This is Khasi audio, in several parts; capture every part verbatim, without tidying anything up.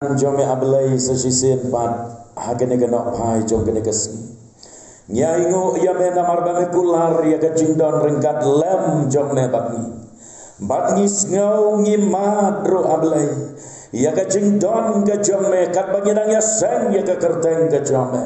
jong me A Blei sa shisien pat ha kane ka nohphai jong kane ka sngi. Ngi ainguh ïa me namar ba me kular ïa ka jingdon ryngkat lem jong me bad ngi. Bad ngi sngew ngi mad ruh A Blei ïa ka jingdon ka jong me katba ngi dang ïaseng ïa ka kyrteng ka jong me.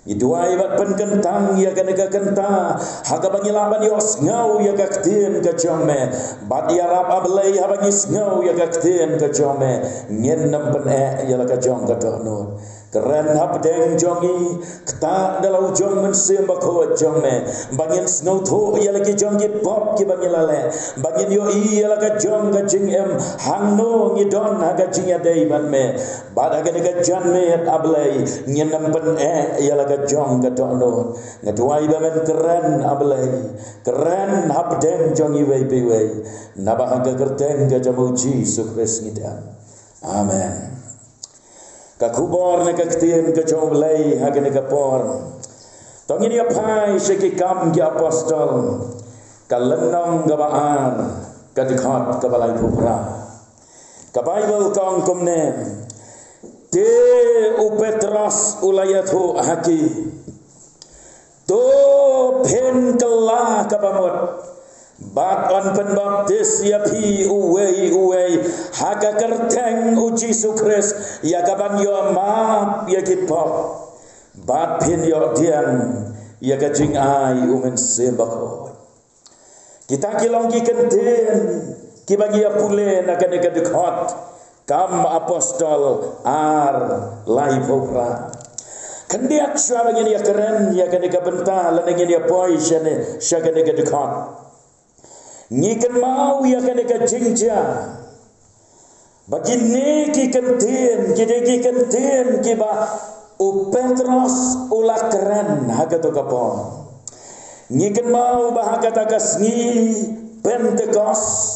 Ngi duwai bad pynkyntang ïa kane ka kynta ha kaba ngi lah ban ïohsngew ïa ka ktien ka jong me. Bad ïarap A Blei haba ngi sngew ïa ka ktien ka jong me, ngin nym pyneh ïa la ka jong ka dohnud. Kren hapdeng jong ngi, ktah da la u jong Mynsiem Bakhuid jong me ba ngin sngewthuh ïa la ki jong ki pop kiba ngi la leh, ba ngin ïohi ïa la ka jong ka jingim hangno ngi don ha ka jingïadei bad me. Bad ha kane ka janmiet A Blei, ngin nym pyneh ïa la ka jong ka dohnud. Nga duwai ba men kren A Blei, kren hapdeng jong iwei pa iwei. Naba ha ka kyrteng ka jong u Jisu Khrist ngi dang. Amen. Ka khubor ne ka ktien ka jong U Blei ha kane ka por. To ngin ïa phai sha Ki Kam ki Apostol, ka lynnong kaba ar, ka dkhot kaba laiphew phra. Ka Baibl ka ong kumne: Te u Petros u la ïathuh ha ki, to phin kylla kaba mut, bad yn pynbaptis ïa phi uwei uwei ha ka kyrteng u Jisu Khrist ïa kaban ïoh map ïa ki pop, bad phin ïoh diang ïa ka jingai u Mynsiem Bakhuid. Kita ki long ki kyntien kiba ngi ïa pule na kane ka dkhot Kam Apostol ar, laiphew phra. Khyndiat shuwa ba ngin ïa kren ïa kane ka bynta lane ngin ïa poi shane sha kane ka dkhot, ngi kynmaw ïa kane ka jingjia ba kine ki kyntien ki dei ki kyntien kiba u Petros u la kren ha kato ka por. Ngi kynmaw ba ha kata ka sngi Pentekost,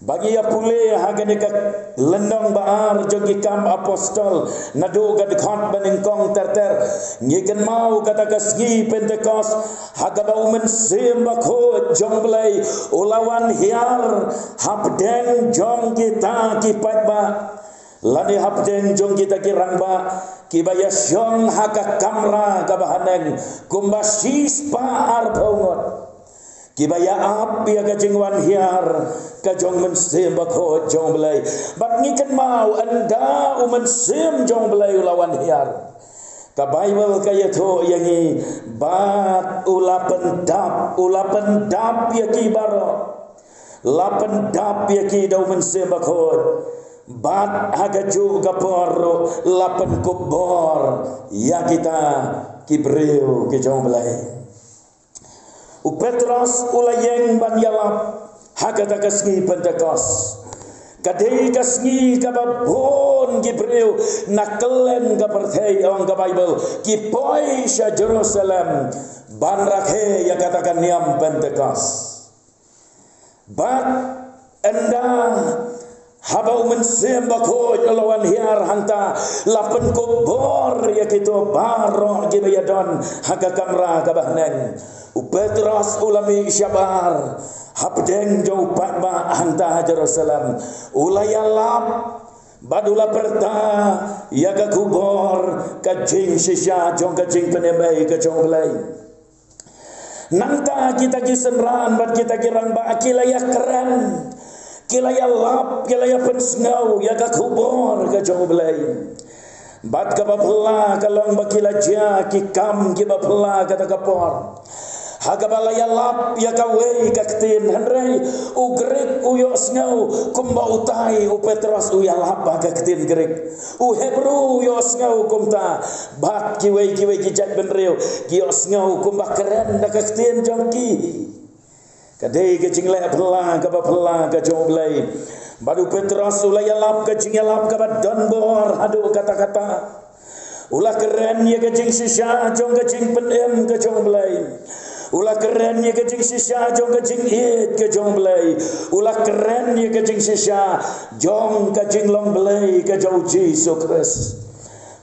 ba ngi ïa pule ha kane ka lynnong ba ar jong Ki Kam Apostol, naduh ka dkhot ba nyngkong ter ter, ngi kynmaw kata ka sngi Pentekost ha kaba u Mynsiem Bakhuid jong U Blei u la wan hiar hapdeng jong kita ki paidbah, lane hapdeng jong kita ki rangbah kiba ïa shong ha ka kamra kaba haneng, kumba shispah arphew ngut, kiba ïa ap ïa ka jingwan hiar ka jong Mynsiem Bakhuid jong U Blei. Bad ngi kynmaw ynda u Mynsiem jong U Blei u la wan hiar, ka Baibl ka ïathuh ïa ngi, bad u la pyndap, u la pyndap ïa ki baroh. La pyndap ïa ki da u Mynsiem Bakhuid. Bad ha kajuh ka por ruh la pynkup bor ïa kita ki briew ki jong U Blei. U Petros u la ïeng ban ïalap ha kata ka sngi Pentekost. Ka dei ka sngi kaba bun ki briew na kylleng ka pyrthei, ong ka Baibl, ki poi sha Jerusalem ban rakhe ïa kata ka niam Pentekost. Bad ynda haba u Mynsiem Bakhuid u la wan hiar hangta, la pynkup bor ïa kito baroh kiba ïadon ha ka kamra kaba haneng. U Petros u la mih shabar hapdeng jong u paidbah hangta ha Jerusalem. U la ïalap bad u la pyrta ïa ka khubor ka jingshisha jong ka jingpynim ei ka jong U Blei. Nangta kita ki synran bad kita ki rangbah ki la ïa kren, ki la ïa lap, ki la ïa pynsngew ïa ka khubor ka jong U Blei. Bad kaba phylla ka long ba ki la jia ki kam kiba phylla kata ka por, ha kaba la ïa lap ïa kawei ka ktien, hynrei u Grik u ïohsngew kumba utai u Petros u ïalap ha ka ktien Grik. U Hebru u ïohsngew kumta. Bad kiwei kiwei ki jaitbynriew ki ïohsngew kumba kren da ka ktien jong ki. Ka dei ka jingleh phylla kaba phylla ka jong U Blei. Bad u Petros u la ïalap ka jingïalap kaba don bor haduh katta katta. U la kren ïa ka jingshisha jong ka jingpynim ka jong U Blei. U la kren ïa ka jingshisha jong ka jingïeit ka jong U Blei. U la kren ïa ka jingshisha jong ka jinglong Blei ka jong U Jisu Khrist.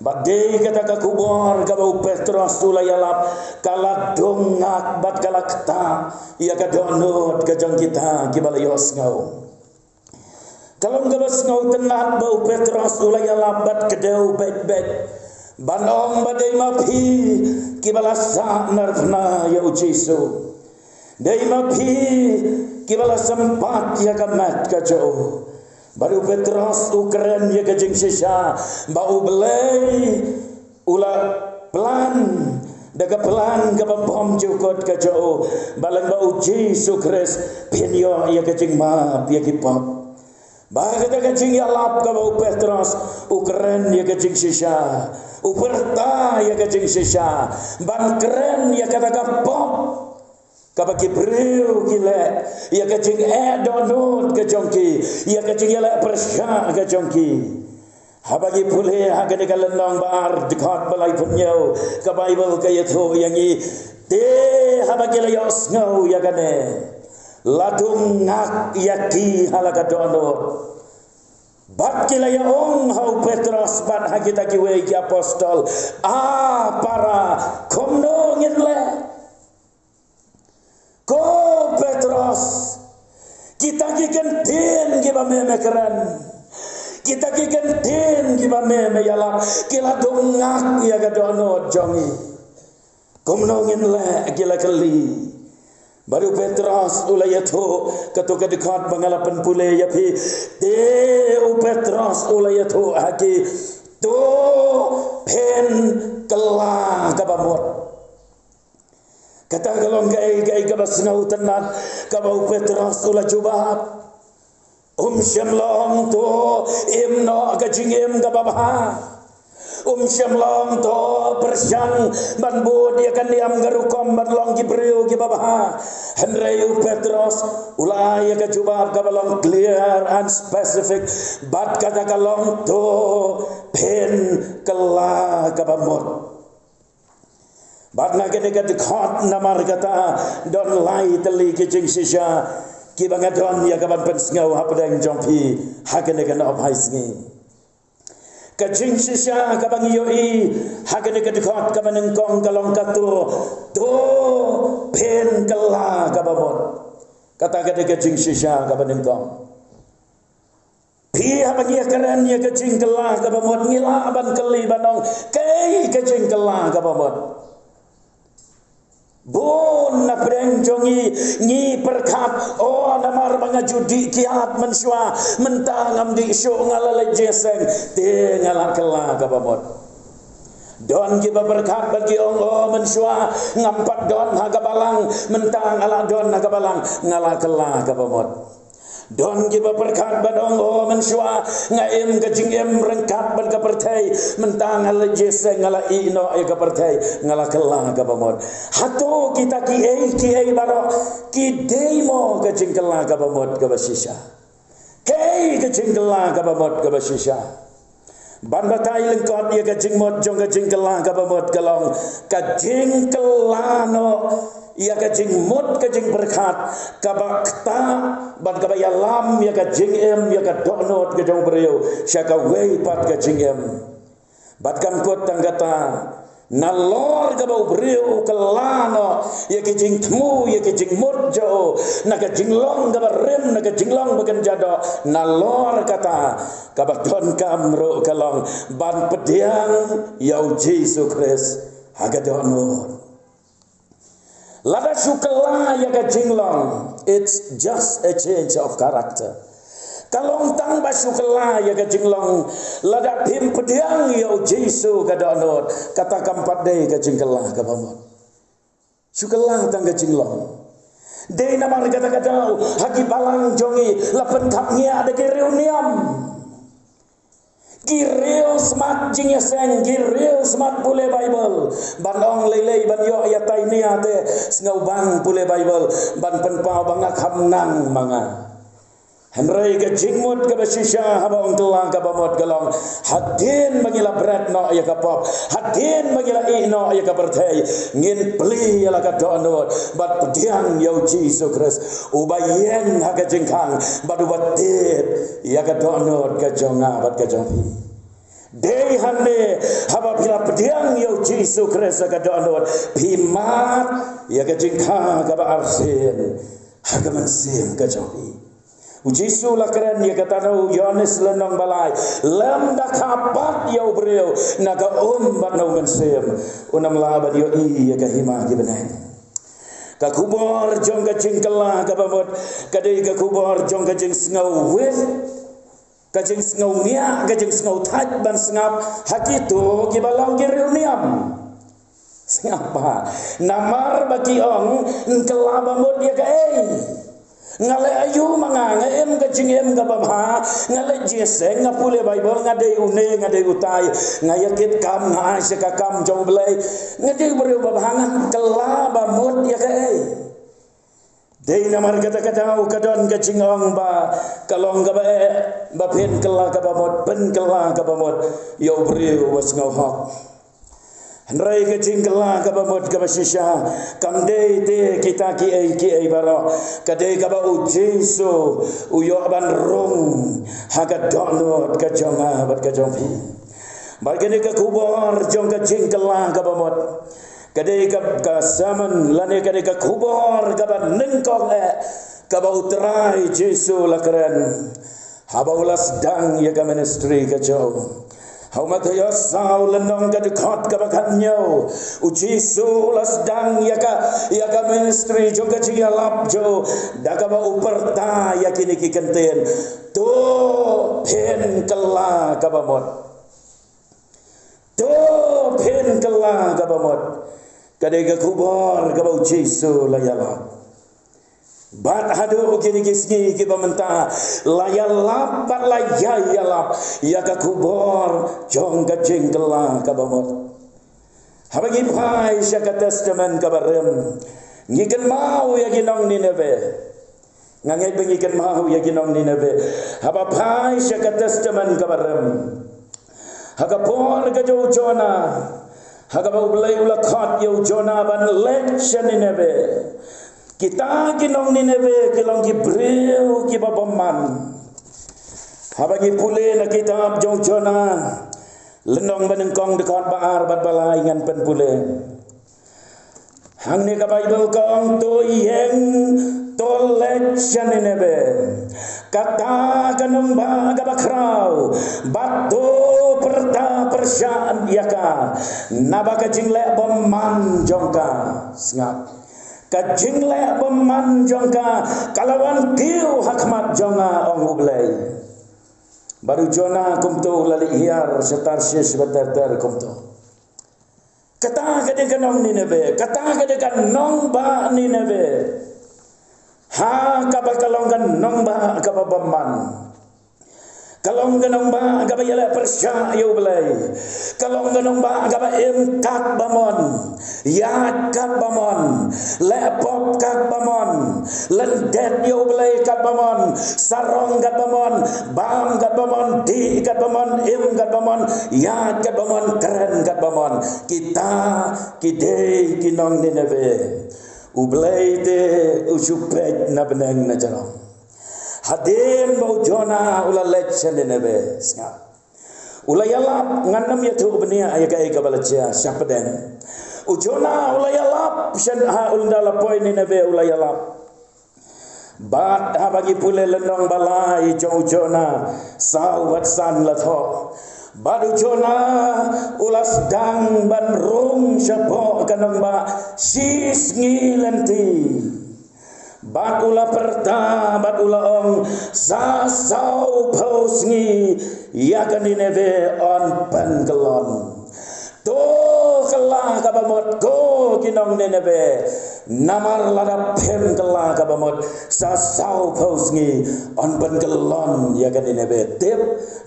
Bad dei kata ka khubor kaba u Petros u la ïalap ka la dung ngak bad ka la ktah ïa ka dohnud ka jong kita kiba la ïohsngew. Ka long kaba sngewtynnad ba u Petros u la ïalap bad kdew beit beit ban ong ba dei ma phi kiba la sah narphna ïa u Jisu. Dei ma phi kiba la sympat ïa ka met ka jong u. Bad u Petros u kren ïa ka jingshisha ba U Blei u la plan da ka plan kaba bymjukut ka jong u, ba lyngba u Jisu Khrist phin ïoh ïa ka jingmap ïa ki pop. Ba kata ka jingïalap kaba u Petros u kren ïa ka jingshisha, u pyrta ïa ka jingshisha ban kren ïa kata ka pop kaba ki briew ki leh, ïa ka jingeh dohnud ka jong ki, ïa ka jingïaleh pyrshah ka jong ki. Haba ngi pule ha kane ka lynnong ba ar, dkhot ba laiphew hynñiew, ka Baibl ka ïathuh ïa ngi, te haba ki la ïohsngew ïa kane, la dung ngak ïa ki ha la ka dohnud. Bad ki la ïa ong ha u Petros bad ha kita kiwei ki apostol, A para, kumno ngin leh? Ko Petros, kita ki kyntien kiba me me kren, kita ki kyntien kiba me me ïalap, ki la dung ngak ïa ka dohnud jong ngi. Kumno ngin leh, ki la kylli. Bad u Petros u la ïathuh, kato ka dkhot ba nga la pynpule ïa phi. Te u Petros u la ïathuh ha ki, to phin kylla kaba mut. Kata ka long kaei kaei kaba sngewtynnad kaba u Petros u la jubab. Um shym la ong to im noh ka jingim kaba bha. Um shym la ong to pyrshang ban bud ïa ka niam ka rukom ban long ki briew kiba bha. Hynrei u Petros u la ai ïa ka jubab kaba long clear and specific. Bad kata ka long to phin kylla kaba mut. Bad na kane ka dkhot namar kata don lai tylli ki jingshisha kiba nga don ïa kaban pynsngew hapdeng jong phi ha kane ka nongphai sngi. Ka jingshisha kaba ngi ïohi ha kane ka dkhot kaba nyngkong ka long kato, to phin kylla kaba mut. Kata ka dei ka jingshisha kaba nyngkong. Phi haba ngi ïa kren ïa ka jingkylla kaba mut ngi lah ban kylli ban ong kaei ka jingkylla kaba mut. Bun na pdeng jong ngi ngi pyrkhat, o namar ba nga ju dih kiad mynshuwa, mynta ngam dih shuh nga la leit jingïaseng, te nga la kylla kaba mut. Don kiba pyrkhat ba ki ong, o mynshuwa ngam pat don ha ka balang, mynta nga la don ha ka balang, nga la kylla kaba mut. Don kiba pyrkhat ban ong, o mynshuwa nga im ka jingim ryngkat bad ka pyrthei, mynta nga la jiseng, nga la ïeh noh ïa ka pyrthei, nga la kylla kaba mut. Hato kita kiei kiei baroh ki dei mo ka jingkylla kaba mut kaba shisha? Kaei ka jingkylla kaba mut kaba shisha? Ban batai lyngkot ïa ka jingmut jong ka jingkylla kaba mut ka long ka jingkylla noh ïa ka jingmut ka jingpyrkhat kaba ktah bad kaba ïalam ïa ka jingim, ïa ka dohnud ka jong u briew sha kawei pat ka jingim. Bad kam kut tang kata, nalor kaba u briew u kylla noh ïa ki jingthmu, ïa ki jingmut jong u na ka jinglong kaba rim, na ka jinglong ba kynja doh, nalor kata kaba donkam ruh ka long ban pdiang ïa u Jisu Khrist ha ka dohnud. Lada shu kylla ïa ka jinglong, it's just a change of character. Ka long tang ba shu kylla ïa ka jinglong, lada phim pdiang ïa u Jisu ka dohnud, kata kam pat dei ka jingkylla kaba mut. Shu kylla tang ka jinglong. Dei namar kata ka daw ha ki balang jong ngi la pynthap ngiah da ki riewniam. Ki riewsmat jingïaseng, ki riewsmat pule Baibl. Ban ong lei lei ban ïoh ïa tai nia te, sngewbang pule Baibl ban pynpaw ba nga kham nang ma nga. Hynrei ka jingmut kaba shisha haba ong kylla kaba mut ka long, hadien ba ngi la bret noh ïa ka pop, hadien ba ngi la ïeh noh ïa ka pyrthei, ngin plie ïa la ka dohnud bad pdiang ïa u Jisu Khrist uba ïeng ha ka jingkhang bad uba tied ïa ka dohnud ka jong nga bad ka jong phi. Dei hangne haba phi la pdiang ïa u Jisu Khrist ha ka dohnud, phi mad ïa ka jingkha kaba arsien ha ka mynsiem ka jong phi. U Jisu u la kren ïa kata na u Ïoannis lynnong ba lai: Lymda kha pat ïa u briew na ka um bad na u mynsiem, un ym lah ban ïohi ïa ka hima ki bneng. Ka khubor jong ka jingkylla kaba mut ka dei ka khubor jong ka jingsngewwit, ka jingsngewngiah, ka jingsngewthait ban sngap ha kito kiba long ki riewniam. Sngap bha. Namar ba ki ong, nga kylla ba mut ïa kaei? Nga leh aïu ma nga? Nga im ka jingim kaba bha, nga leit jingïaseng, nga pule Baibl, nga dei une, nga dei utai, nga ïakit kam, nga ai sha ka kam jong U Blei, nga dei u briew ba bha, nga kylla ba mut ïa kaei? Dei namar kata ka daw ka don ka jingong ba ka long kaba eh ba phin kylla kaba mut, pynkylla kaba mut ïa u briew uba sngewhok. Hynrei ka jingkylla kaba mut kaba shisha kam dei te kita kiei kiei baroh, ka dei kaba U Jisu u ïoh ban rung ha ka dohnud ka jong nga bad ka jong phi. Bad kane ka khubor jong ka jingkylla kaba mut ka dei ka, ka sermon lane ka dei ka khubor kaba nyngkong eh kaba U Trai Jisu u la kren haba u la sdang ïa ka ministry ka jong u. Ha u Mathaios saw lynnong ka dkhot kaba khathynñiew, U Jisu u la sdang ïa ka, ïa ka ministry jong ka jingïalap jong u da kaba u pyrta ïa kine ki kyntien: To phin kylla kaba mut. To phin kylla kaba mut. Ka dei ka khubor kaba U Jisu u la ïalap. Bad haduh kine ki sngi kiba mynta la ïalap bad la ïai ïalap ïa ka khubor jong ka jingkylla kaba mut. Haba ngi phai sha ka Testament kaba rim, ngi kynmaw ïa ki nong Nineveh. Nga ngeit ba ngi kynmaw ïa ki nong Nineveh. Haba phai sha ka Testament kaba rim, ha ka por ka jong u Jonah, ha kaba U Blei u la khot ïa u Jonah ban leit sha Nineveh. Kita ki nong Nineveh ki long ki briew kiba bymman. Haba ngi pule na kitab jong u Jonah, lynnong ba nyngkong, dkhot ba ar bad ba lai, ngan pynpule. Hangne ka Baibl ka ong: To ïeng, to leit sha Nineveh, kata ka nongbah kaba khraw, bad to pyrta pyrshah ïa ka naba ka jingleh bymman jong ka. Sngap. Ka jingleh bymman jong ka ka la wan kiew ha khmat jong nga, ong U Blei. Bad u Jonah kumto u la leit hiar sha Tarshish bad ter ter kumto. Kata ka dei ka nong Nineveh, kata ka dei ka nongbah Nineveh, ha kaba ka long ka nongbah kaba bymman. Ka long ka nongbah kaba ïaleh pyrshah ïa U Blei. Ka long ka nongbah kaba im katba mon, ïaid katba mon, leh pop katba mon, lyndet ïa U Blei katba mon, sarong katba mon, bam katba mon, dih katba mon, im katba mon, ïaid katba mon, kren katba mon. Kita ki dei ki nong Nineveh. U Blei te u shu peit na bneng na jrong. Hadien ba u Jonah u la leit sha Nineveh, sngap, u la ïalap, ngan ym ïathuh bniah ïa kaei kaba la jia shapdeng. U Jonah u la ïalap sha, ha, ynda la poi Nineveh u la ïalap. Bad haba ngi pule lynnong ba lai jong u Jonah, saw bad san la thoh. Bad u Jonah u la sdang ban rung shapoh ka nongbah shisngi lynti. Bad u la pyrta bad u la ong, sa sawphew sngi ïa ka Nineveh yn pynkyllon. To kylla kaba mut ko ki nong Nineveh, namar lada phim kylla kaba mut, sa sawphew sngi yn pynkyllon ïa ka Nineveh. Tip,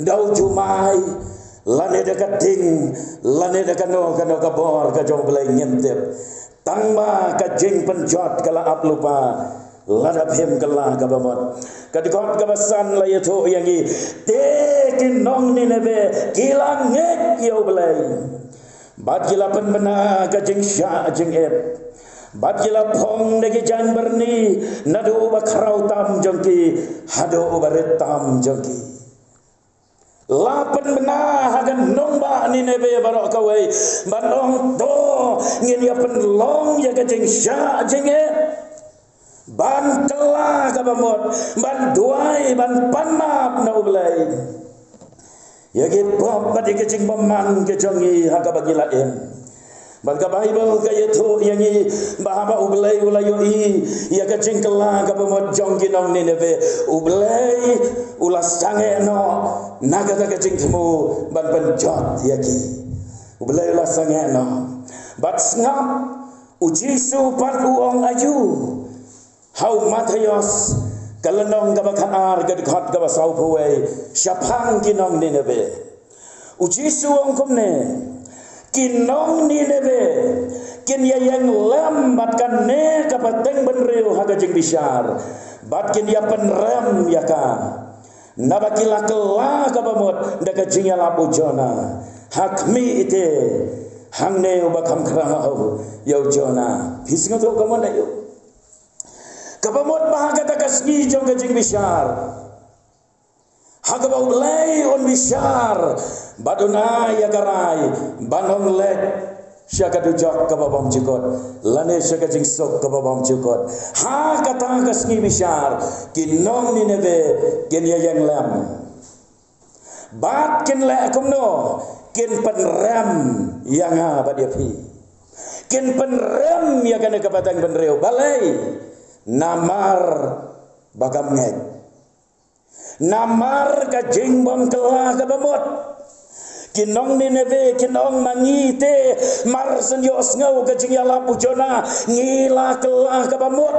da u jumai, lane da ka ding, lane da kano kano ka bor ka jong U Blei, ngim tip. Tang ba ka jingpynjot ka la ap lypa lada phim kylla kaba mut. Ka dkhot kaba san la ïathuh ïa ngi, te ki nong Nineveh ki la ngeit ïa U Blei, bad ki la pynbna ka jingshah jingit, bad ki la phong da ki jaiñbyrni, naduh uba khraw tam jong ki haduh uba rit tam jong ki. La pynbna ha ka nongbah Nineveh baroh kawei ban ong, to ngin ïa pynlong ïa ka jingshah jingit. ban kylla kaba mut, ban duwai, ban pan map na U Blei ïa ki pop bad ïa ki jingbymman ki jong ngi ha kaba ngi la im. Bad ka Baibl ka ïathuh ïa ngi ba haba U Blei u la ïohi ïa ka jingkylla kaba mut jong ki nong Nineveh, U Blei u la sangeh noh na kata ka jingthmu ban pynjot ïa ki. U Blei u la sangeh noh. Bad sngap, U Jisu pat u ong aïu ha u Mathaios ka lynnong kaba khatar, ka dkhot kaba sawphew wei, shaphang ki nong Nineveh. U Jisu u ong kumne, ki nong Nineveh kin ïa ïeng lem bad kane ka pateng bynriew ha ka jingbishar, bad kin ïa pynrem ïa ka, naba ki la kylla kaba mut da ka jingïalap u Jonah. Ha khmih te, hangne uba kham khraw ïa u Jonah. Phi sngewthuh ka mut aïu? Kaba mut ba ha kata ka sngi jong ka jingbishar, ha kaba U Blei un bishar bad un ai ïa ka rai ban ong leit sha ka dujok kaba bymjukut, lane sha ka jingsuk kaba bymjukut, ha kata ka sngi bishar ki nong Nineveh kin ïa ïeng lem. Bad kin leh kumno? Kin pynrem ïa nga bad ïa phi. Kin pynrem ïa kane ka pateng bynriew. Balei? Namar ba kam ngeit. Namar ka jingbymkylla kaba mut. Ki nong Nineveh kin ong, ma ngi te mar shen ïohsngew ka jingïalap u Jonah ngi la kylla kaba mut.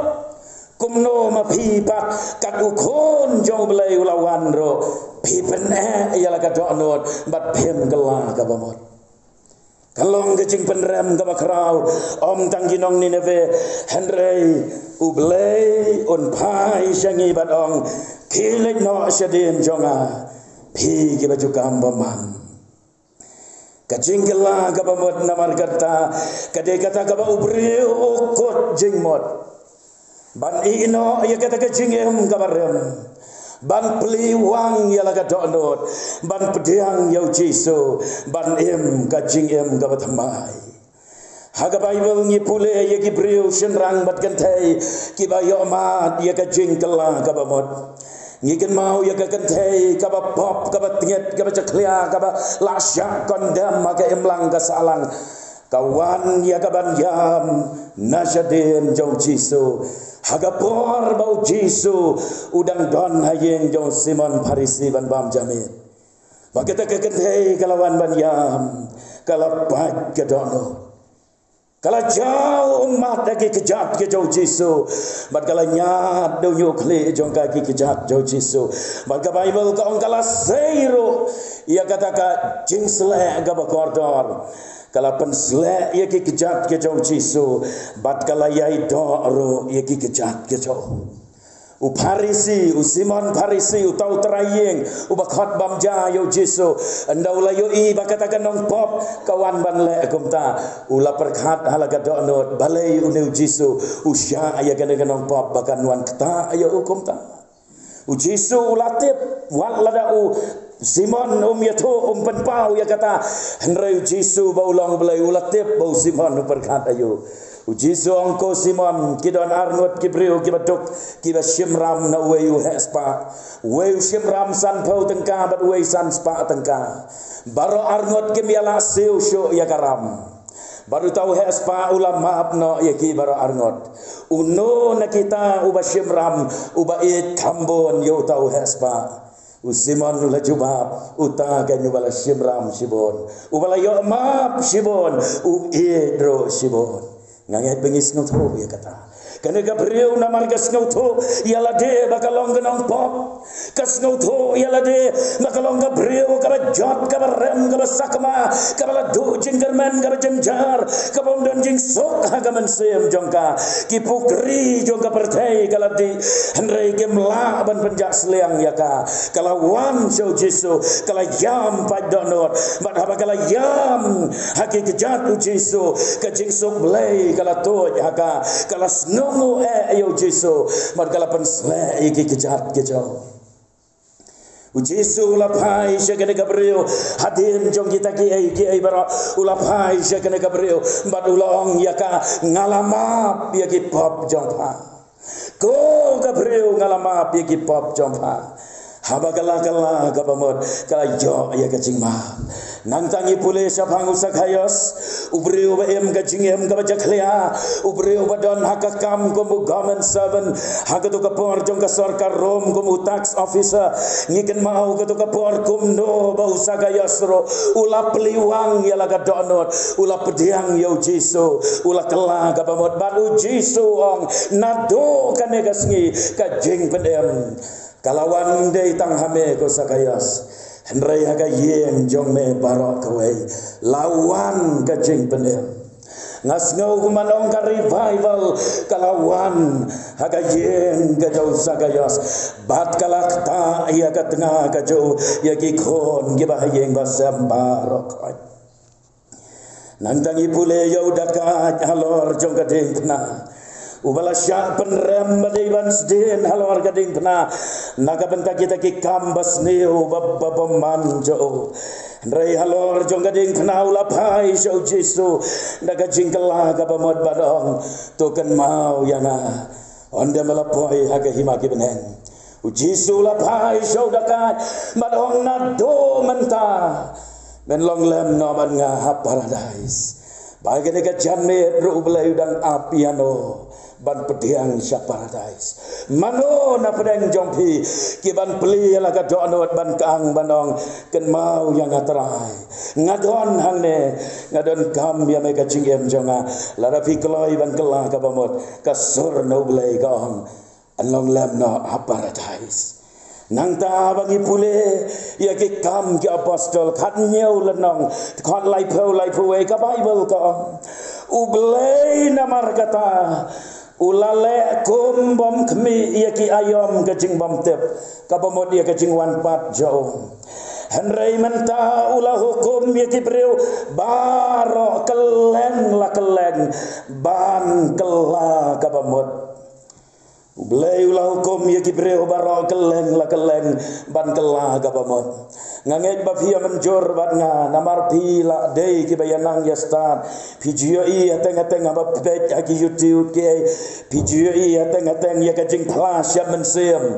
Kumno ma phi pat, kat u Khun jong U Blei u la wan ruh phi pyneh ïa la ka dohnud bad phim kylla kaba mut. Kan long ka jingpynrem kaba khraw, ym tang ki nong Nineveh, hynrei U Blei un phai sha ngi bad ong, khie leit noh shadien jong nga, phi kiba ju kam bymman. Ka jingkylla kaba mut namar kata ka dei kata kaba u briew u kut jingmut ban ïehnoh ïa kata ka jingim kaba rim, ban plie wang ïa la ka dohnud, ban pdiang ïa u Jisu, ban im ka jingim kaba thymmai. Ha ka Baibl ngi pule ïa ki briew shynrang bad kynthei kiba ïohmad ïa ka jingkylla kaba mut. Ngi kynmaw ïa ka kynthei kaba pop, kaba tngit, kaba jakhlia, kaba la shah kondem ha ka imlang ka sahlang, ka wan ïa ka ban ïam na shadien jong u Jisu ha ka por ba u Jisu u dang don ha ïing jong u Simon Pharisi ban bam jamin. Bad kata ka kynthei ka la wan ban ïam, ka la pait ka dohnud. Ka la jaw ummat ha ki kjat ki jong u Jisu. Bad ka la ñiad da u ñiuh khlieh jong ka ha ki kjat jong u Jisu. Bad ka Baibl ka ong ka la sei ruh ïa kata ka jingsleh kaba kordor. Ka la pynsleh ïa ki kjat ki jong u Jisu. Bad ka la ïai doh ruh ïa ki kjat ki jong u. U Pharisi, u Simon Pharisi, uta u trai ïing, uba khot bam ja ïa u Jisu. Ynda u la ïohi ba kata ka nongpop ka wan ban leh kumta, u la pyrkhat ha la ka dohnud, balei une u Jisu u shah ïa kane ka nongpop ba kan wan ktah ïa u kumta. U Jisu u la tip, wat lada u Simon um ïathuh, um pynpaw ïa kata, hynrei u Jisu ba u long Blei u la tip ba u Simon u pyrkhat aïu. U Jisu ong, ko Simon, ki don arngut ki briew kiba duk, kiba shim ram na uwei u heh spah. Uwei u shim ram sanphew tyngka bad uwei san spah tyngka. Baroh arngut kim ïa la siew shuh ïa ka ram. Bad uta u heh spah u la map noh ïa ki baroh arngut. Uno na kita uba shim ram uba ïeit kham bun ïa uta u heh spah? U Simon u la jubab, uta kein uba la shim ram shibun, uba la ïoh map shibun, u ïeit ruh shibun. Nga ngeit ba ngi sngewthuh ïa kata. Kane ka briew namar ka sngewthuh ïa lade ba ka long ka nongpop. Ka sngewthuh ïa lade ba ka long ka briew kaba jot, kaba rem, kaba sakma, kaba la duh jingkyrmen, kaba jynjar, kaba ym don jingsuk ha ka mynsiem jong ka. Ki pukri jong ka pyrthei ka la dih, hynrei kim lah ban pynjah sliang ïa ka. Ka la wan sha u Jisu, ka la ïam pait dohnud. Bad haba ka la ïam ha ki kjat u Jisu, ka jingsuk Blei ka la tuid ha ka. Ka la sngewnguh eh ïa u Jisu, bad ka la pynsleh ïa ki kjat ki jong u. U Jisu u la phai sha kane ka briew, hadien jong kita kiei kiei baroh, u la phai sha kane ka briew, bad u la ong ïa ka, nga la map ïa ki pop jong pha. Ko ka briew, nga la map ïa ki pop jong pha. Haba ka la kylla kaba mut, ka la ïoh ïa ka jingmap. Nangta ngi pule shaphang u Sakhaios, u briew ba im ka jingim kaba jakhlia, u briew ba don ha ka kam kum u government servant, ha kato ka por jong ka sorkar Rom kum u tax officer. Ngi kynmaw kato ka por kumno ba u Sakhaios ruh u la plie wang ïa la ka dohnud, u la pdiang ïa u Jisu, u la kylla kaba mut, bad u Jisu u ong, naduh kane ka sngi ka jingpynim ka la wan, ym dei tang ha me ko Sakhaios, hynrei ha ka ïing jong me baroh kawei la wan ka jingpynim. Nga sngew kumno ong ka revival ka la wan ha ka ïing ka jong u Sakhaios, bad ka la ktah ïa ka tnga ka jong u ïa ki khun kiba ha ïing ba sem baroh khoit. Nangta ngi pule ïa u dakait halor jong ka diengphna, uba la shah pynrem ba dei ban sdien halor ka diengphna na ka bynta kita ki kam basniew ba, ba bymman jong u. Hynrei halor jong ka diengphna u la phai sha u Jisu da ka jingkylla kaba mut bad ong, to kynmaw ïa nga ynda me la poi ha ka hima ki bneng. U Jisu u la phai sha u dakait bad ong, naduh mynta men long lem noh bad nga ha paradais. Ba kane ka janmiet ruh U Blei u dang ap ïano ban pdiang sha paradais. Mano na pdeng jong phi ki ban plie la ka dohnud ban kang ban ong, kynmaw ïa nga Trai, nga don hangne, nga donkam ïa me ka jingim jong nga. Lada phi kloi ban kylla kaba mut, ka sur na U Blei ka ong, yn long lem noh ha paradais. Nangta ba ngi pule ïa ki Kam ki Apostol khathynñiew lynnong, dkhot laiphew, laiphew wei, ka Baibl ka ong, U Blei namar kata u la leh kum bym khmih ïa ki aïom ka jingbymtip, kaba mut ïa ka jingwan pat jong u. Hynrei mynta u la hukum ïa ki briew baroh kylleng la kylleng ban kylla kaba mut. U Blei u la hukum ïa ki briew baroh kylleng la kylleng ban kylla kaba mut. Nga ngeit ba phi ïa mynjur bad nga, namar phi la dei kiba ïa nang ïa stad. Phi ju ïohi hateng hateng haba peit ha ki YouTube ki ei. Phi ju ïohi hateng hateng ïa ka jingphla sha mynsiem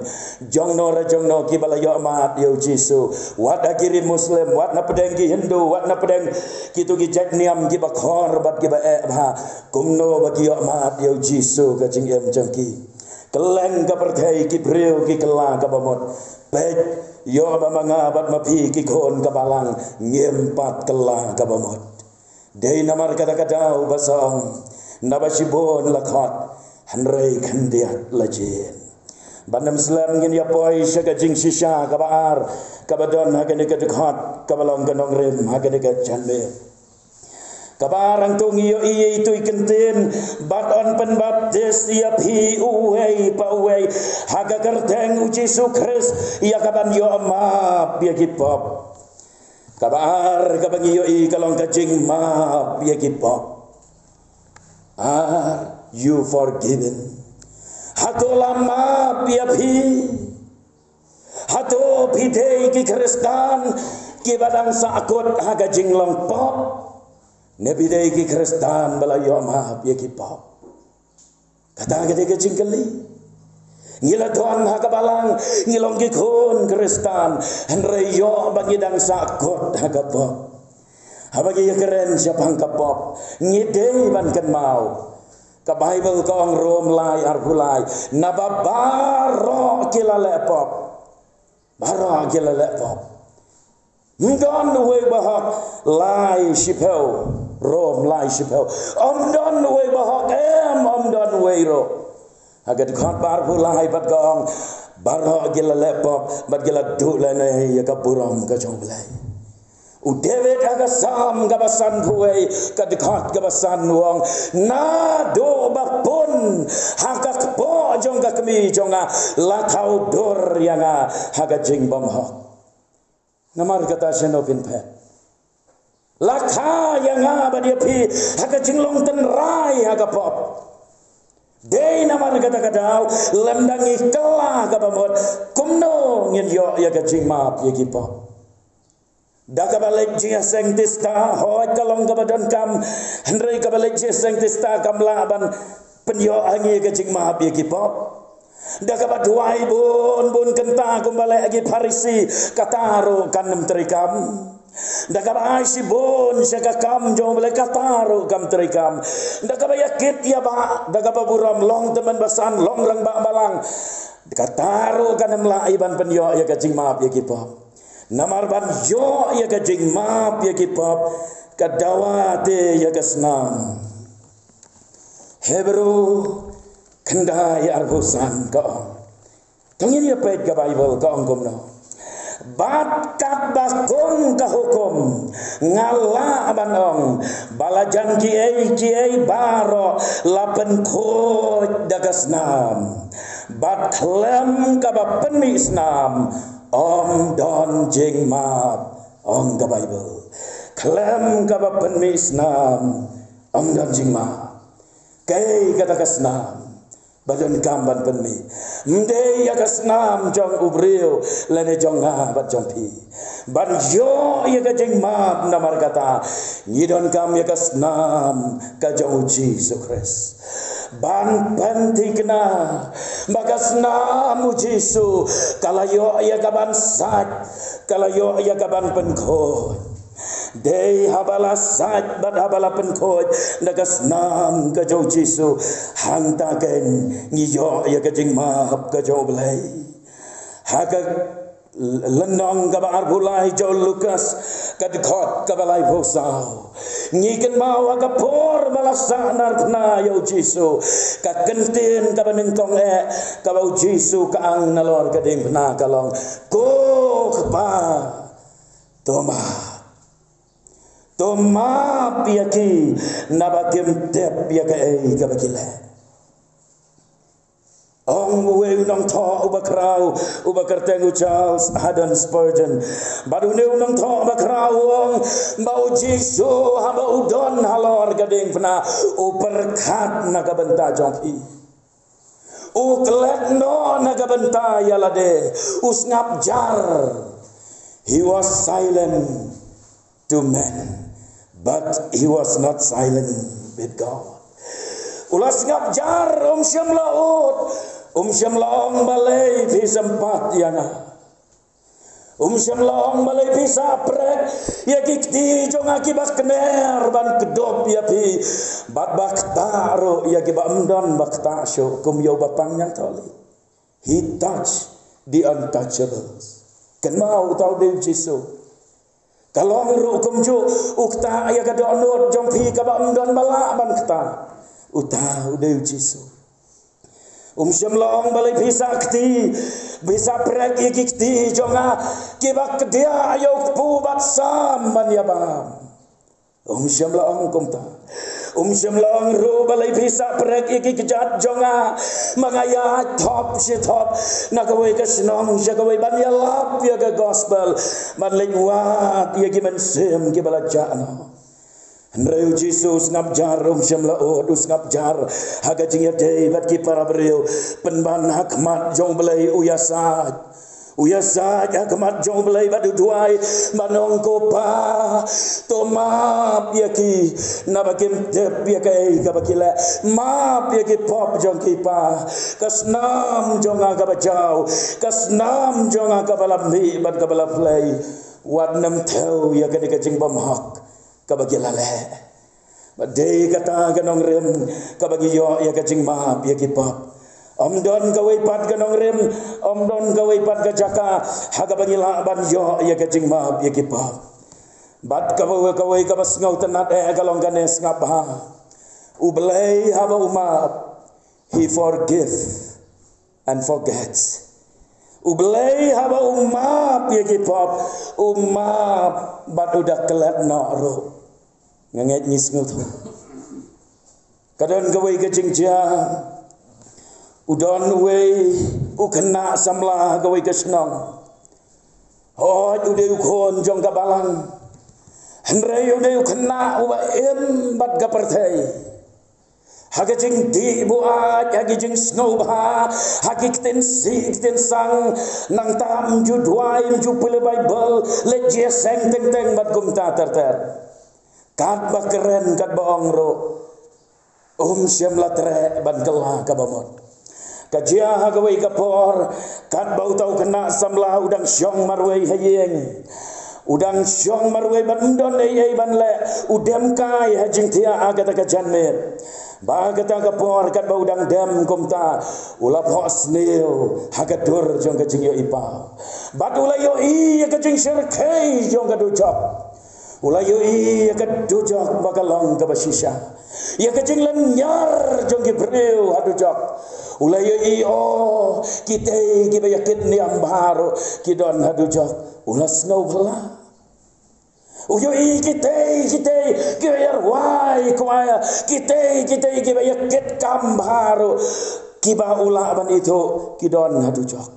jongno re jongno kiba la ïoh mad ïa u Jisu. Wat ha ki ri Muslim, wat na pdeng ki Hindu, wat na pdeng kito ki jait niam kiba khor bad kiba eh bha. Kumno ba ki ïoh mad ïa u Jisu ka jingim jong ki. Kylleng ka pyrthei ki briew ki kylla kaba mut. Peit, ïoh ba ma nga bad ma phi ki khun ka balang ngim pat kylla kaba mut. Dei namar kata ka daw ba song, naba shibun la khot, hynrei khyndiat la jied. Ban ym slem ngin ïa poi sha ka jingshisha kaba ar, kaba don ha kane ka dkhot, kaba long ka nongrim ha kane ka janmiet. Kaba ar, hangto ngi ïohi ïa itu i kyntien, bad yn pynbaptis ïa phi uwei pa uwei ha ka kyrteng u Jisu Khrist ïa kaban ïoh map ïa ki pop. Kaba ar kaba ngi ïohi ka long ka jingmap ïa ki pop. Are you forgiven? Hato la map ïa phi? Hato phi dei ki Khristan kiba dang sahkut ha ka jinglong pop? Ne phi dei ki Khristan ba la ïoh map ïa ki pop? Kata ka dei ka jingkylli. Ngi la don ha ka balang, ngi long ki khun Khristan, hynrei ïoh ba ngi dang sahkut ha ka pop. Haba ngi ïa kren shaphang ka pop, ngi dei ban kynmaw. Ka Baibl ka ong, Rom lai arphew lai, naba baroh ki la leh pop. Baroh ki la leh pop. Ym don uwei u bahok, lai shiphew, Rom lai shiphew. Ym don uwei u bahok, em, ym don uwei ruh. Ha ka dkhot ba arphew lai pat ka ong, baroh ki la leh pop, bad ki la duh lehnoh ïa ka burom ka jong U Blei. U David ha ka Salm kaba sanphew wei, ka dkhot kaba san u ong, naduh ba pun ha ka kpoh jong ka kmie jong nga, la khaw dur ïa nga ha ka jingbymhok. Namar kata shano phin phet? La kha ïa nga bad ïa phi ha ka jinglong tynrai ha ka pop. Dei namar kata ka daw, lymda ngi kylla kaba mut, kumno ngin ïoh ïa ka jingmap ïa ki pop? Da kaba leit jingïaseng tista, hooid ka long kaba donkam, hynrei kaba leit jingïaseng tista kam lah ban pynïoh ha ngi ïa ka jingmap ïa ki pop. Da kaba duwai bun bun kynta kumba leh ki Pharisi, kata ruh kan ym treikam. Da kaba ai shibun sha ka kam jong U Blei, kata ruh kam treikam. Da kaba ïakit ïabah, da kaba burom, long tymmen basan, long rangbah balang, kata ruh kan ym lah ïa ban pynïoh ïa ka jingmap ïa ki pop. Namar ban ïoh ïa ka jingmap ïa ki pop, ka dawa te ïa ka snam. Hebru khyndai arphew san ka ong. To ngin ïa peit ka Baibl ka ong kumno. Bad katba kum ka hukum, nga lah ban ong ba la jan kiei kiei baroh la pynkhuid da ka snam. Bad khlem kaba pynmih snam ym don jingmap, ong ka Baibl. Khlem kaba pynmih snam ym don jingmap. Kaei kata ka snam ba donkam ban pynmih? Ym dei ïa ka snam jong u briew lane jong nga bad jong phi ban ïoh ïa ka jingmap. Namar kata ngi donkam ïa ka snam ka jong U Jisu Khrist. Ban pynthikna ba ka snam U Jisu ka la ïoh ïa ka ban sait, ka la ïoh ïa ka ban pynkhuid. Dei haba la sait bad haba la pynkhuid da ka snam ka jong U Jisu, hangta keiñ ngi ïoh ïa ka jingmap ka jong U Blei. Ha ka lynnong kaba arphew lai jong u Lukas, ka dkhot kaba laiphew saw, ngi kynmaw ha ka por ba la sahnarphna ïa U Jisu, ka kyntien kaba nyngkong eh kaba U Jisu ka ang nalor ka diengphna ka long, Ko Kpa, to map. To map ïa ki, naba kim tip ïa kaei kaba ki leh. Ong uwei u nongthoh uba khraw, uba kyrteng u Charles Haddon Spurgeon, bad une u nongthoh ba khraw u ong ba U Jisu haba u don halor ka diengphna, u pyrkhat na ka bynta jong phi. U klet noh na ka bynta ïa lade, u sngap jar. He was silent to men, but he was not silent with God. U la sngap jar, um shym la ud, um shym la ong, balei phi sympat ïa nga? Um shym la ong, balei phi sah prek ïa ki kti jong nga kiba kner ban kdup ïa phi, bad ba ktah ruh ïa kiba ym don ba ktah shuh, kum ïa uba pang ñiangthohlieh. He touched the untouchables. Kynmaw, uta u dei U Jisu. Ka long ruh kumjuh, u ktah ïa ka dohnud jong phi kaba ym don ba lah ban ktah. Uta u dei U Jisu. Um shym la ong, balei phi sah kti, phi sah prek ïa ki kti jong nga kiba kdiah ïa u kpu bad sam ban ïabam. Um shym la ong kumta. Um shym la ong ruh, balei phi sah prek ïa ki kjat jong nga, ma nga ïaid thop shi thop na kawei ka shnong sha kawei ban ïalap ïa ka gospel, ban leit wad ïa ki mynsiem kiba la jah noh. Hynrei U Jisu u sngap jar, um shym la ud, u sngap jar ha ka jingïadei bad ki para briew, pynban ha khmat jong U Blei u ïasaid. U ïasaid ha khmat jong U Blei bad u duwai ban ong, Ko Pa, to map ïa ki, naba kim tip ïa kaei kaba ki leh. Map ïa ki pop jong ki, Pa. Ka snam jong nga kaba jaw, ka snam jong nga kaba la mih bad kaba la phlei, wat nym thew ïa kane ka jingbymhok kaba ki la leh. Ba dei kata ka nongrim kaba ngi ïoh ïa ka jingmap ïa ki pop. Ym don kawei pat ka nongrim, ym don kawei pat ka jaka ha kaba ngi lah ban ïoh ïa ka jingmap ïa ki pop. Bad kaba, kawei kaba sngewtynnat eh ka long kane, sngap bha. U Blei haba u map, he forgive and forgets. U Blei haba u map ïa ki pop, u map bad u da klet noh ruh. Nga ngeit ngi sngewthuh. Ka don kawei ka jingjia, u don uwei u khynnah samla ha kawei ka shnong. Hooid, u dei u khun jong ka balang, hynrei u dei u khynnah uba im bad ka pyrthei. Ha ka jingdih buaid, ha ki jingsngewbha, ha ki ktien sih ktien sang, nangta ym ju duwai, ym ju pule Baibl, leit jia seng teng teng bad kumta ter ter. Katba kren, katba ong ruh, um shym la treh ban kylla kaba mut. Ka jia ha kawei ka por, katba uta u khynnah samla u dang shong marwei ha ïing, u dang shong marwei bad ym don ei ei ban leh, u dem kai ha jingthiah ha kata ka janmiet. Ba ha kata ka por katba u dang dem kumta, u la phohsniew ha ka dur jong ka jingïohi paw. Bad u la ïohi ïa ka jingshyrkhei jong ka dujok. U la ïohi ïa ka dujok ba ka long kaba shisha, ïa ka jinglynñiar jong ki briew ha dujok. U la ïohi, oh, kitei kiba ïakit niam baroh ki don ha dujok. U la sngew phylla. U ïohi kitei kitei kiba ïarwai kwai, kitei kitei kiba ïakit kam baroh kiba u lah ban ithuh ki don ha dujok.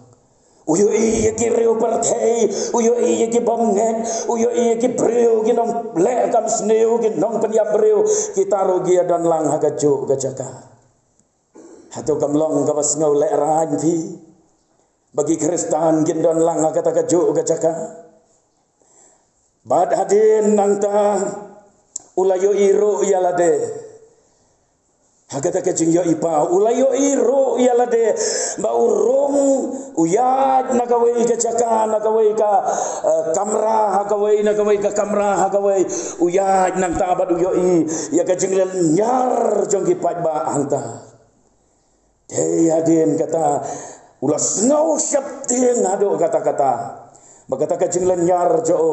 U ïohi ïa ki riew pyrthei, u ïohi ïa ki bymngeit, u ïohi ïa ki briew, ki nongleh kam sniew, ki nongpynïap briew, kita ruh ki ïadon lang ha kajuh ka jaka. Hato kam long kaba sngew lehraiñ phi ba ki Khristan kin don lang ha kata kajuh ka jaka? Bad hadien nangta u la ïohi ruh ïa lade ha kata ka jingïohi paw. U la ïohi ruh ïa lade ba u rung, u ïaid na kawei ka jaka, na kawei ka, eh, kamra ha kawei, na kawei ka kamra ha kawei. U ïaid nangta bad u ïohi ïa ka jinglynñiar jong ki paidbah hangta. Te hadien kata u la sngew sheptieng haduh katta katta ba kata ka jinglynñiar jong u,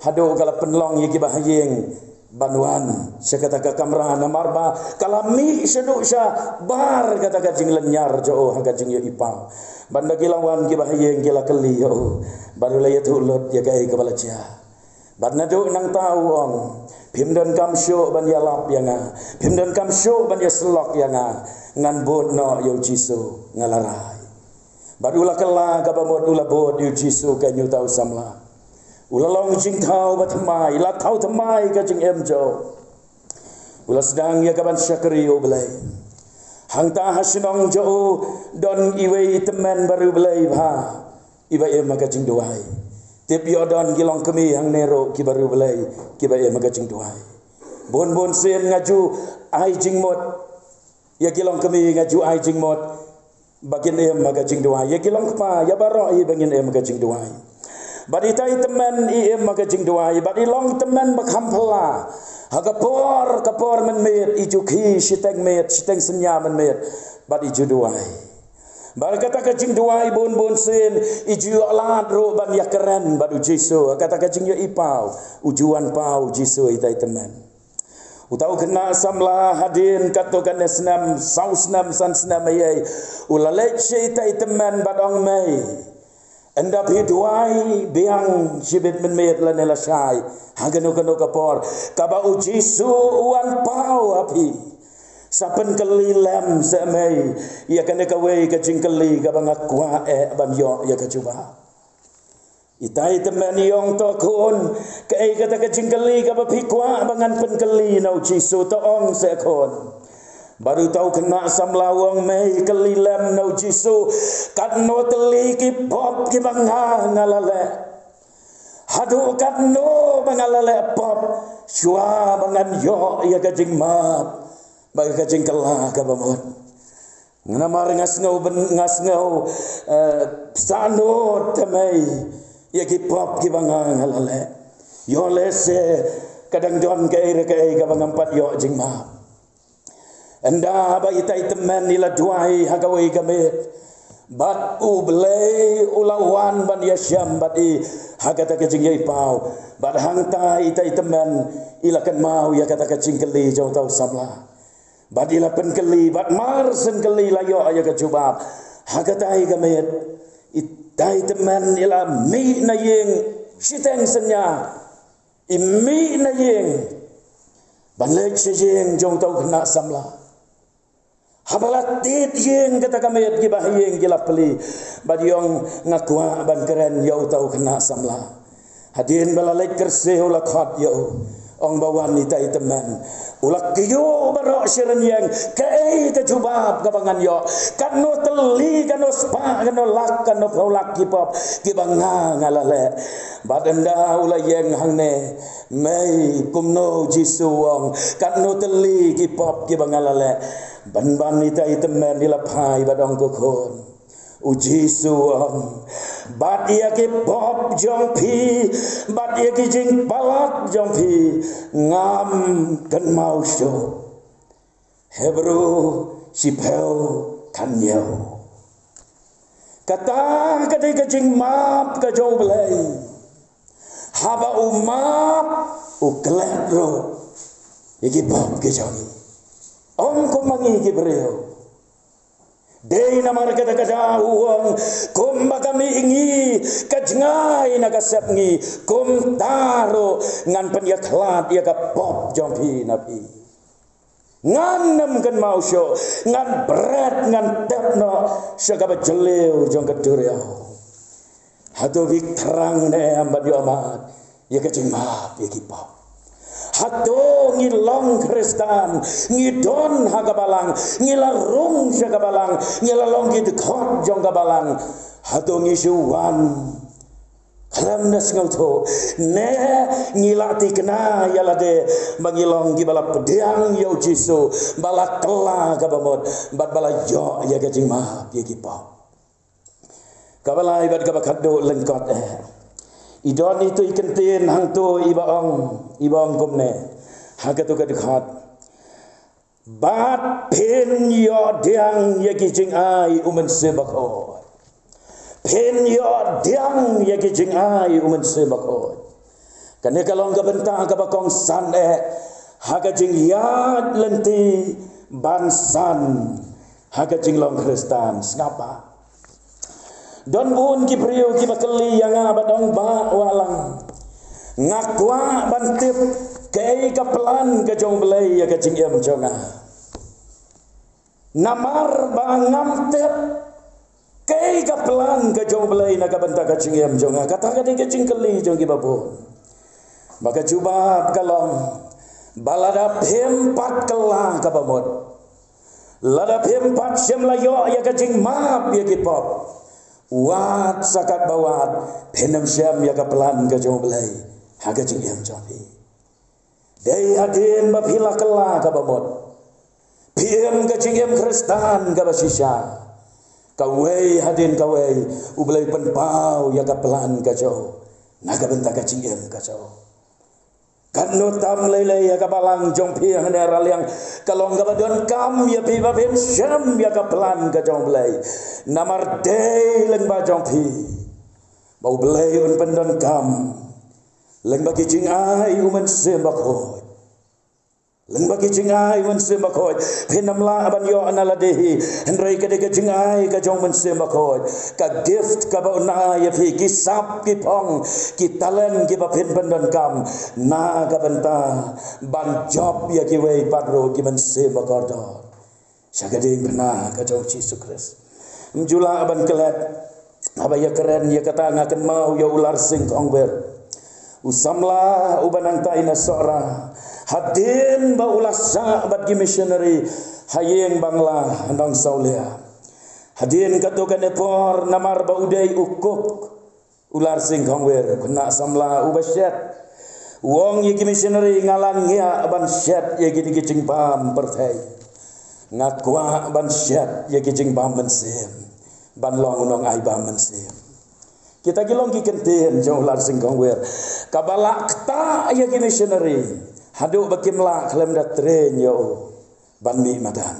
haduh ka la pynlong ïa kiba ha ïing ban wan sha kata ka kamra, namar ba ka la mih shaduh shabar kata ka jinglynñiar jong u ha ka jingïohi paw. Bad haba ki la wan kiba ha ïing ki la kylli ïa u, bad u la ïathuh lut ïa kaei kaba la jia. Bad naduh nangta u ong, phim donkam shuh ban ïalap ïa nga, phim donkam shuh ban ïasyllok ïa nga, ngan bud noh ïa u Jisu, nga la rai. Bad u la kylla kaba mut u la bud ïa u Jisu, ka ñiuta u samla. U la long jingthaw ba thymmai, la thaw thymmai ka jingim jong u. U la sdang ïa ka ban shakri U Blei. Hangta ha shnong jong u don iwei i tymmen bariewblei bha iba im ha ka jingduwai. Tip ïoh don ki longkmie hangne ruh ki bariewblei kiba im ha ka jingduwai. Bun bun sien nga ju ai jingmut ïa ki longkmie, nga ju ai jingmut ba kin im ha ka jingduwai. Ïa ki longkpa, ïa baroh hi ba ngin im ha ka jingduwai. Bad ita i tymmen i im ha ka jingduwai, bad i long tymmen ba kham phylla. Ha ka por, ka por mynmiet i ju khie shiteng miet, shiteng synñia mynmiet, bad i ju duwai. Bad kata ka jingduwai bun bun sien i ju ïoh lad ruh ban ïakren bad u Jisu. Kata ka jingïohi paw, u ju wan paw u Jisu ïa ita i tymmen. Uta u khynnah samla hadien katto katne snem, saw snem, san snem eiei, u la leit sha ita i tymmen bad ong, mei, ynda phi duwai biang shibit mynmiet lane lashai ha kano kano ka por, kaba u Jisu u wan paw ha phi, sa pynkylli lem seh mei ïa kane kawei ka jingkylli kaba nga kwah eh ban ïoh ïa ka jubab. Ita i tymmen i ong, to khun, kaei kata ka jingkylli kaba phi kwah ba ngan pynkylli na u Jisu, to ong seh khun. Bad uta u khynnah samla u ong, mei, kylli lem na u Jisu, katno tylli ki pop kiba nga nga la leh. Haduh katno ba nga la leh pop shuwa ba ngan ïoh ïa ka jingmap bad ka jingkylla kaba mut. Namar nga sngew, nga sngew, eh, sahnud te mei ïa ki pop kiba nga nga la leh. Ïoh lehse ka dang don kaei re kaei kaba ngam pat ïoh jingmap. Ynda ba ita i tymmen i la duwai ha kawei ka miet, bad U Blei u la wan ban ïashem bad i ha kata ka jingïohi paw. Bad hangta ita i tymmen i la kynmaw ïa kata ka jingkylli jong uta u samla. Bad i la pynkylli, bad mar shen kylli la ïoh ïa ka jubab. Ha kata i ka miet, ita i tymmen i la mih na ïing shiteng synñia. I mih na ïing ban leit sha ïing jong uta u khynnah samla. Haba la tied ïing kata ka miet, kiba ha ïing ki la plie bad i ong, nga kwah ban kren ïa uta u khynnah samla. Hadien ba la leit kyrsiew la khot ïa u. Ong ba wan ita i tymmen. U la kiew baroh shi rynïeng, kaei ka jubab kaba ngan ïoh? Katno tylli, katno spah, katno lak, katno phew lak ki pop kiba nga nga la leh. Bad ynda u la ïeng hangne, mei kumno, Jisu ong, katno tylli ki pop kiba nga la leh. Ban ban ita i tymmen i la phai bad ong, ko khun, U Jisu u ong, bad ïa ki pop jong phi, bad ïa ki jingpalat jong phi, ngam kynmaw shuh. Hebru shiphew khathynñiew. Kata ka dei ka jingmap ka jong U Blei. Haba u map, u klet ruh ïa ki pop ki jong ngi. Ym kum ma ngi ki briew. Dei namar kata ka daw u ong, kumba ka mih ngi ka jngai na ka sep ngi, kumta ruh ngan pynïakhlad ïa ka pop jong phi na phi. Ngan ym kynmaw shuh, ngan bret, ngan tep noh sha kaba jylliew jong ka duriaw. Hato phi thrang ne em ban ïoh mad ïa ka jingmap ïa ki pop? Hato ngi long Khristan, ngi don ha ka balang, ngi la rung sha ka balang, ngi la long ki dkhot jong ka balang? Hato ngi shu wan khlem da sngewthuh, ne ngi la thikna ïa lade ba ngi long kiba la pdiang ïa U Jisu, ba la kylla kaba mut, bad ba la ïoh ïa ka jingmap ïa ki pop? Kaba lai bad kaba khatduh lyngkot eh. I don itu i kyntien hangto iba ong, iba ong kumne ha kato ka dkhot. Bad phin ïoh pdiang ïa ki jingai U Mynsiem Bakhuid. Phin ïoh pdiang ïa ki jingai U Mynsiem Bakhuid. Kane ka long ka bynta kaba kongsan eh ha ka jingïaid lynti ban san ha ka jinglong Khristan. Sngap ba don bun ki briew kiba kylli ïa nga bad ong, Bah Wahlang, nga kwah ban tip kaei ka plan ka jong U Blei ïa ka jingim jong nga. Namar ba ngam tip kaei ka plan ka jong U Blei na ka bynta ka jingim jong nga. Kata ka dei ka jingkylli jong kiba bun. Ba ka jubab ka long ba lada phim pat kylla kaba mut, lada phim pat shym la ïoh ïa ka jingmap ïa ki pop, wat sa katba wat, phin ym shem ïa ka plan ka jong U Blei ha ka jingim jong phi. Dei hadien ba phi la kylla kaba mut, phi im ka jingim Khristan kaba shisha, kawei hadien kawei U Blei u pynpaw ïa ka plan ka jong u na ka bynta ka jingim ka jong u. Katno tam lei lei ha ka balang jong phi hangne ha Raliang ka long kaba donkam ïa phi ba phim shem ïa ka plan ka jong U Blei. Namar dei lyngba jong phi ba U Blei un pyndonkam lyngba ki jingai U Mynsiem Bakhuid. Lyngba ki jingai U Mynsiem Bakhuid, phin ym lah ban ïoh na lade hi, hynrei ka dei ka jingai ka jong U Mynsiem Bakhuid, ka gift kaba un ai ïa phi, ki sap ki phong, ki talent kiba phin pyndonkam na ka bynta ban jop ïa kiwei pat ruh ki mynsiem bakordor sha ka diengphna ka jong U Jisu Khrist. Ym ju lah ban klet haba ïakren ïa kata, nga kynmaw ïa u Larsing Khongwir, u samla uba nangta i na Sohra, hadien ba u la sah bad ki missionary ha ïing Bangla ha Nongsawlia. Hadien kato kane por, namar ba u dei u cook, u Larsing Khongwir, u khynnah samla uba shet, u ong ïa ki missionary, nga la ngiah ban shet ïa kine ki jingbam pyrthei. Nga kwah ban shet ïa ki jingbam mynsiem, ban long u nongai bam mynsiem. Kita ki long ki kyntien jong u Larsing Khongwir kaba la ktah ïa ki missionary haduh ba kim lah khlem da train ïa u ban mih madan.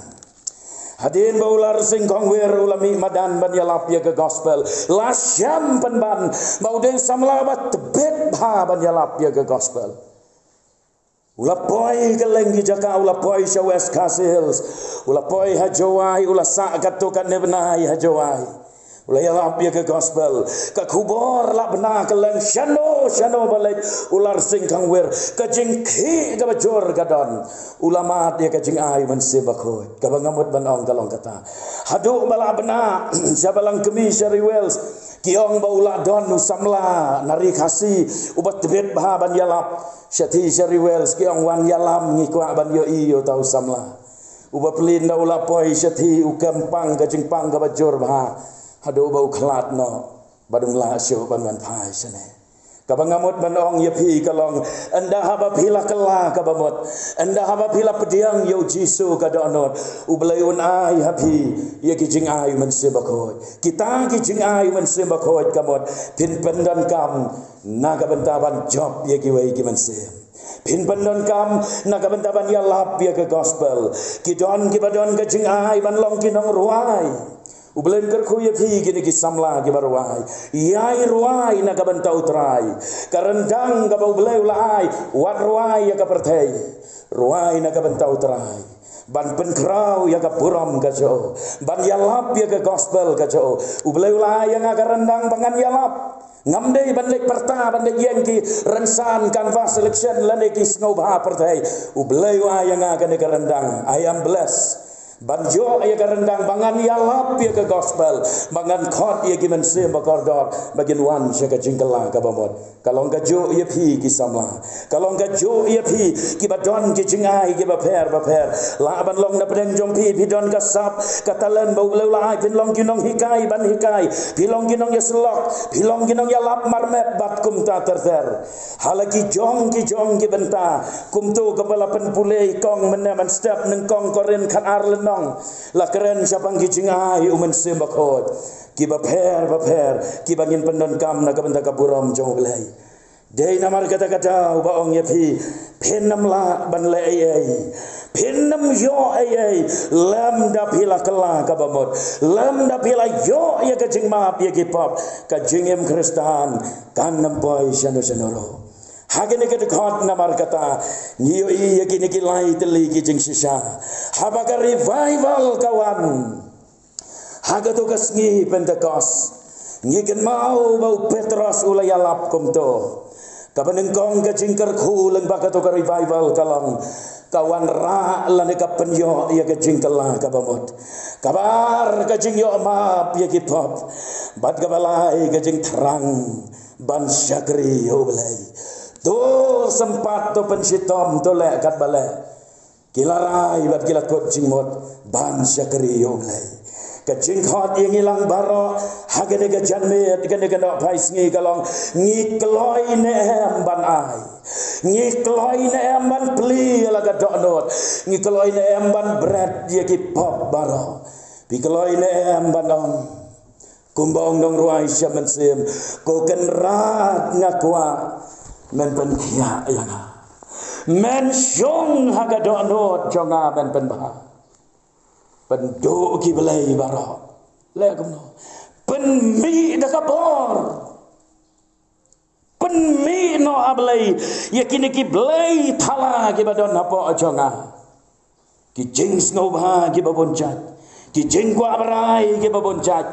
Hadien ba u Larsing Khongwir u la mih madan ban ïalap ïa ka gospel, la shem pynban ba u dei u samla ba tbit bha ban ïalap ïa ka gospel. U la poi kylleng ki jaka, u la poi sha West Khasi Hills, u la poi ha Jowai, u la sah katto katne bnai ha Jowai. U la ïalap ïa ka gospel. Ka khubor la bna kylleng shano shano ba leit u Larsing Khongwir. Ka jingkhih kaba jur ka don. U la mad ïa ka jingai U Mynsiem Bakhuid. Kaba nga mut ban ong ka long kata, haduh ba la bna sha Balang Kmie, sha ri Wales, Ki ong ba u la don u samla na ri Khasi uba tbit bha ban ïalap. Shathie sha ri Wales ki ong wan ïalam, ngi kwah ban ïohi ïa uta u samla. Uba plie ynda u la poi shathie u kem pang ka jingpang kaba jur bha haduh ba u khlad noh. Bad um lah shuh ban wan phai shane. Kaba nga mut ban ong ïa phi ka long, ynda haba phi la kylla kaba mut, ynda haba phi la pdiang ïa u Jisu ka dohnud, U Blei un ai ha phi ïa ki jingai u Mynsiem Bakhuid. Kita ki jingai u Mynsiem Bakhuid ka mut, phin pyndonkam na ka bynta ban jop ïa kiwei ki mynsiem. Phin pyndonkam na ka bynta ban ïalap ïa ka gospel. Ki don kiba don ka jingai ban long ki nongrwai. U Blei un kyrkhu ïa phi kine ki samla kiba rwai. Ïai rwai na ka bynta U Trai. Ka ryndang kaba U Blei u la ai, wat rwai ïa ka pyrthei. Rwai na ka bynta U Trai. Ban pynkhraw ïa ka burom ka jong u. Ban ïalap ïa ka gospel ka jong u. U Blei u la ai ïa nga ka ryndang ba ngan ïalap. Ngam dei ban leit pyrta, ban leit ïeng ki rynsan canvass election lane ki sngewbha pyrthei. U Blei u ai ïa nga kane ka ryndang. I am blessed. Ban ïoh ïa ka ryndang ba ngan ïalap ïa ka gospel, ba ngan khot ïa ki mynsiem ba kordor ba kin wan sha ka jingkylla kaba mut. Ka long kajuh ïa phi ki samla. Ka long kajuh ïa phi kiba don ki jingai kiba pher bapher. Lah ban long na pdeng jong phi, phi don ka sap, ka talent ba U Blei u la ai, phin long ki nonghikai ban hikai, phi long ki nongïasyllok, phi long ki nongïalap marmet bad kumta ter ter. Ha la ki jong ki jong ki bynta, kumto kaba la pynpule i kong mynne mynstep, nyngkong Korinth khatar lynnong. La kren shaphang ki jingai u Mynsiem Bakhuid kiba pher bapher, kiba ngin pyndonkam na ka bynta ka burom jong U Blei. Dei namar kata ka daw ba ong ïa phi, phin ym lah ban leh ei ei, phin ym ïoh ei ei lymda phi la kylla kaba mut, lymda phi la ïoh ïa ka jingmap ïa ki pop. Ka jingim Khristan kan ym poi shano shano ruh. Ha kine ki dkhot namar kata ngi ïohi ïa kine ki lai tylli ki jingshisha. Haba ka revival ka wan ha kato ka sngi Pentekost, ngi kynmaw ba u Petros u la ïalap kumto. Kaba nyngkong ka jingkyrkhu lyngba kato ka revival ka long ka wanrah lane ka pynïoh ïa ka jingkylla kaba mut. Kaba ar ka jingïoh map ïa ki pop. Bad kaba lai ka jingthrang ban shakri ïa U Blei. To sympat, to pynshitom, to leh katba leh. Ki la rai bad ki la kut jingmut ban shakri ïa U Blei. Ka jingkhot ïa ngi lang baroh ha kane ka janmiet, kane ka nohphai sngi ka long, ngi kloi ne em ban ai? Ngi kloi ne em ban plie ïa la ka dohnud? Ngi kloi ne em ban bret ïa ki pop baroh? Phi kloi ne em ban ong, kumba ong nongrwai sha mynsiem, Ko Kynrad, nga kwah men pynkhiah ïa nga. Men shong ha ka dohnud jong nga, men pynbha. Pynduh ki blei baroh. Leh kumno? Pynmih da ka bor. Pynmih noh, A Blei, ïa kine ki blei thala kiba don hapoh jong nga. Ki jingsngewbha kiba bun jait, ki jingkwah brai kiba bun jait,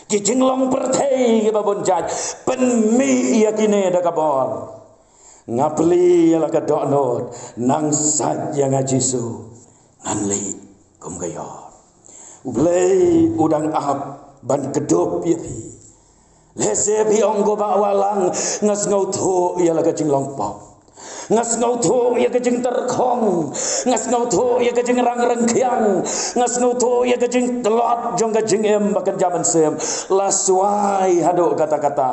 ki jinglong pyrthei kiba bun jait. Pynmih ïa kine da ka bor. Nga plie ïa la ka dohnud, nang sait ïa nga Jisu, ngan leit kum ka ïor. U Blei u dang ap ban kdup ïa phi. Lehse phi ong, Ko Bah Wahlang, nga sngewthuh ïa la ka jinglong pop. Nga sngewthuh ïa ka jingtyrkhong. Nga sngewthuh ïa ka jingrang ryngkhiang. Nga sngewthuh ïa ka jingtlot jong ka jingim ba kynja mynsiem. La swai haduh katta katta.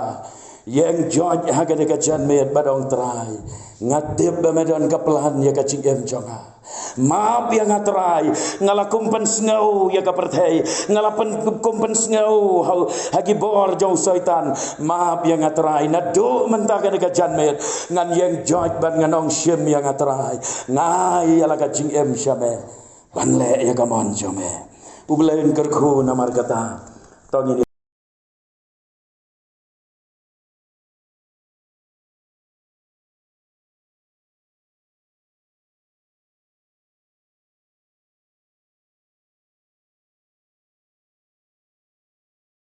Ïeng joit ha kane ka janmiet bad ong, Trai, nga tip ba me don ka plan ïa ka jingim jong nga. Map ïa nga Trai, nga la kum pynsngew ïa ka pyrthei, nga la pyn, kum pynsngew ha, ha ki bor jong u Soitan. Map ïa nga Trai, naduh mynta kane ka janmiet ngan ïeng joit bad ngan ong, Shim ïa nga Trai, nga ai ïa la ka jingim sha me ban leh ïa ka mon jong me. U Blei un kyrkhu namar kata. To ngin